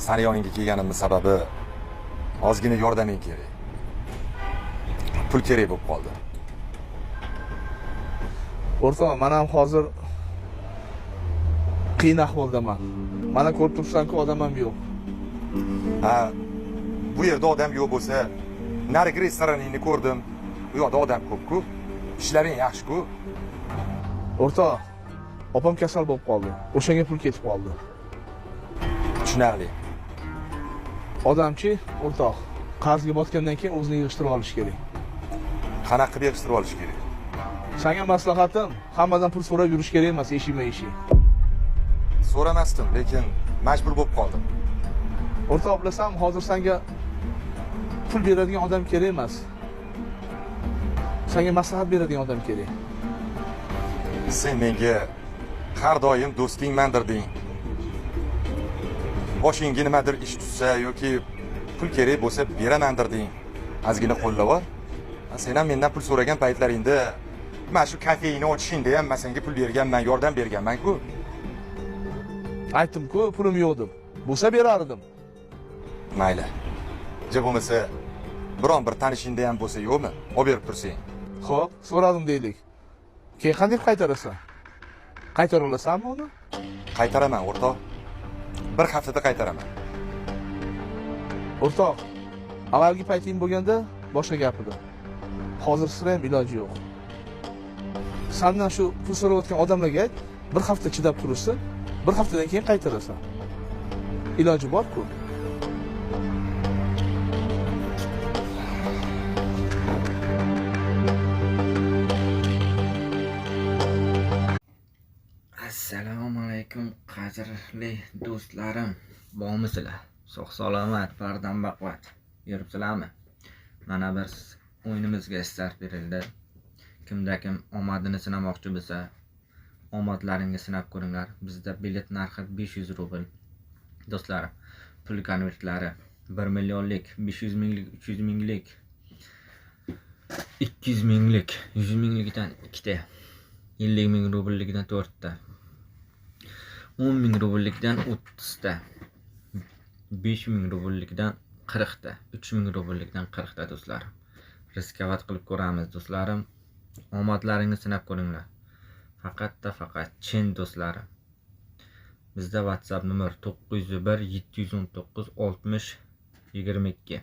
Sani yoningga kelganimning sababi ozgina yordaming kerak. Pul kerak bo'lib qoldi. O'rtoq, man ham hozir qiyin ahvoldaman. Mana ko'rib turibsan-ku, odam ham yo'q. Ha, bu yerda odam yo'q bo'lsa, narigi restoraningni ko'rdim. U yoqda odam ko'p-ku. Ishlaring yaxshi-ku. O'rtoq, opam kasal bo'lib qoldi. O'shanga pul ketib qoldi. Tushunarli. Odamchi, o'rtoq, qarzga botgandan keyin o'zini yig'ishtirib olish kerak. Qanaqa qilib yig'ishtirib olish kerak? Senga maslahatim, hammadan pul so'rab yurish kerak emas, eshikma-eshik. So'ramasdim, lekin majbur bo'lib qoldim. O'rtoq, bilasanmi, hozir senga pul beradigan odam kerak emas. Senga maslahat beradigan odam kerak. Sen menga har doim do'stingman dirding. Boshingga nimadir ish tushsa yoki pul kerak bo'lsa beraman dirding. Ozgina qo'llab bor. Sen ham mendan pul so'ragan paytlaringda mana shu kafeini ochishingda ham men senga pul berganman, yordam berganman-ku. Aytdim-ku, pulim yo'q deb. Bo'lsa berardim. Mayli. Ja bo'lmasa biron bir tanishingda ham bo'lsa yo'qmi? Olib berib tursang. Xo'p, so'radim deylik. Keyin qanday qaytarasan? Qaytara olasanmi uni? Qaytaraman, o'rtoq. Bir haftada qaytaraman. O'rtoq, avvalgi payting bo'lganda boshqa gap edi. Hozir sira ham iloji yo'q. Sandan shu pul so'rayotgan odamlarga ayt, bir hafta chidab turishsin, bir haftadan keyin qaytarasan. Iloji bor-ku. Assalomu alaykum qadrli do'stlarim. Bormisizlar? Sog' salomat, bardam baquvvat yuribsizlarmi? Mana bir o'yinimizga start berildi. Kimda kim omadini sinamoqchi bo'lsa, omadlaringni sinab ko'ringlar. Bizda bilet narxi 500 rubl. Do'stlar, pul konvertlari 1 millionlik, 500 minglik, 300 minglik, 200 minglik, 100 minglikdan ikkita, 50 ming rubllikdan 4 ta, 10 ming rubllikdan 30 ta, 5 ming rubllikdan 40 ta, 3 ming rubllikdan 40 ta do'stlarim. Riskovat qilib ko'ramiz do'stlarim. Omadlaringni sinab ko'ringlar. Faqatda faqat chin do'stlarim. Bizda WhatsApp nomer 901 719 60 22.